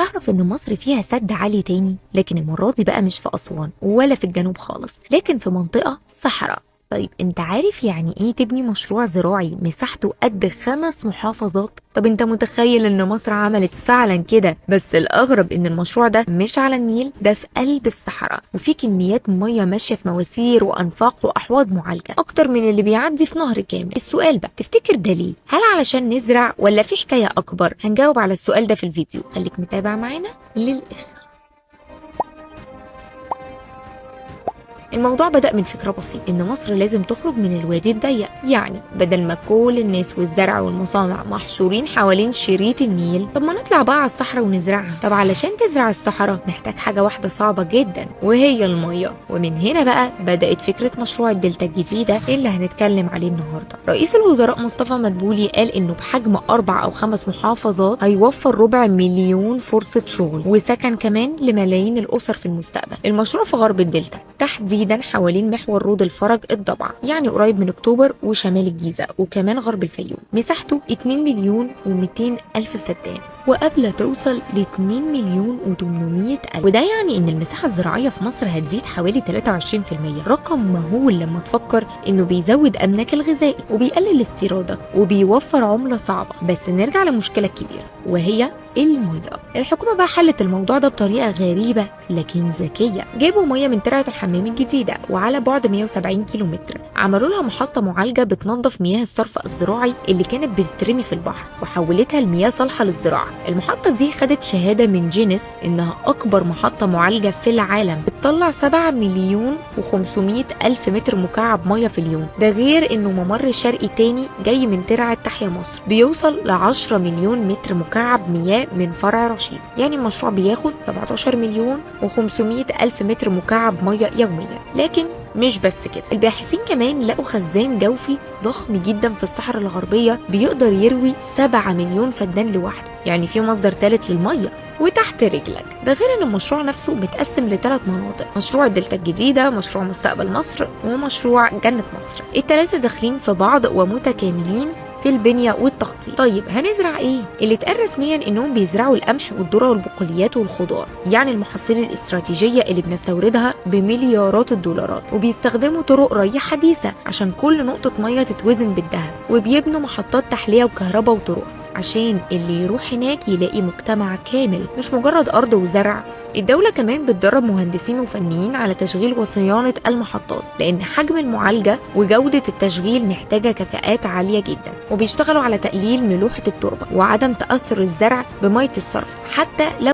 تعرف ان مصر فيها سد عالي تاني، لكن المرة دي بقى مش في أسوان ولا في الجنوب خالص، لكن في منطقة صحراء. طيب انت عارف يعني ايه تبني مشروع زراعي مساحته قد 5 محافظات؟ طب انت متخيل ان مصر عملت فعلا كده؟ بس الاغرب ان المشروع ده مش على النيل، ده في قلب الصحراء، وفي كميات مية ماشية في مواسير وانفاق واحواض معالجة اكتر من اللي بيعدي في نهر كامل. السؤال بقى، تفتكر ده ليه؟ هل علشان نزرع ولا في حكاية اكبر؟ هنجاوب على السؤال ده في الفيديو، خليك متابع معانا للاخر. الموضوع بدأ من فكرة بسيطة، إن مصر لازم تخرج من الوادي الضيق، يعني بدل ما كل الناس والزرع والمصانع محشورين حوالين شريط النيل، طب ما نطلع بقى على الصحراء ونزرعها. طب علشان تزرع الصحراء محتاج حاجة واحدة صعبة جدا، وهي المية. ومن هنا بقى بدأت فكرة مشروع الدلتا الجديدة اللي هنتكلم عليه النهاردة. رئيس الوزراء مصطفى مدبولي قال إنه بحجم 4 أو 5 محافظات هيوفر 250,000 فرصة شغل وسكن كمان لملايين الأسر في المستقبل. المشروع في غرب الدلتا، تحديدا حوالين محور رود الفرج الضبع، يعني قريب من اكتوبر وشمال الجيزة وكمان غرب الفيوم. مساحته 2,200,000 فدان، وقبل توصل ل 2,800,000، وده يعني ان المساحة الزراعية في مصر هتزيد حوالي 23%، رقم مهول لما تفكر انه بيزود امنك الغذائي وبيقلل استيرادك وبيوفر عملة صعبة. بس نرجع للمشكلة الكبيرة وهي المية. الحكومة بقى حلت الموضوع ده بطريقة غريبة لكن ذكية. جابوا مية من ترعة الحمام الجديدة وعلى بعد 170 كيلومتر، عملوا لها محطة معالجة بتنظف مياه الصرف الزراعي اللي كانت بتترمي في البحر وحولتها لمياه صالحة للزراعة. المحطة دي خدت شهادة من جينيس إنها أكبر محطة معالجة في العالم، بتطلع 7,500,000 متر مكعب مية في اليوم. ده غير إنه ممر شرقي تاني جاي من ترعة تحيا مصر بيوصل ل 10 مليون متر مكعب مياه من فرع رشيد، يعني المشروع بياخد 17,500,000 متر مكعب مية يوميا. لكن مش بس كده، الباحثين كمان لقوا خزان جوفي ضخم جدا في الصحراء الغربية بيقدر يروي 7 مليون فدان لوحده، يعني في مصدر ثالث للمية وتحت رجلك. ده غير ان المشروع نفسه متقسم ل3 مناطق، مشروع الدلتا الجديدة، مشروع مستقبل مصر، ومشروع جنة مصر. الثلاثة داخلين في بعض ومتكاملين في البنية والتخطيط. طيب هنزرع ايه؟ اللي اتقال رسميا انهم بيزرعوا القمح والذرة والبقوليات والخضار، يعني المحاصيل الاستراتيجية اللي بنستوردها بمليارات الدولارات، وبيستخدموا طرق ري حديثة عشان كل نقطة مية تتوزن بالذهب، وبيبنوا محطات تحلية وكهرباء وطرق عشان اللي يروح هناك يلاقي مجتمع كامل مش مجرد أرض وزرع. الدولة كمان بتدرب مهندسين وفنيين على تشغيل وصيانة المحطات، لأن حجم المعالجة وجودة التشغيل محتاجة كفاءات عالية جدا، وبيشتغلوا على تقليل ملوحة التربة وعدم تأثر الزرع بمية الصرف حتى لو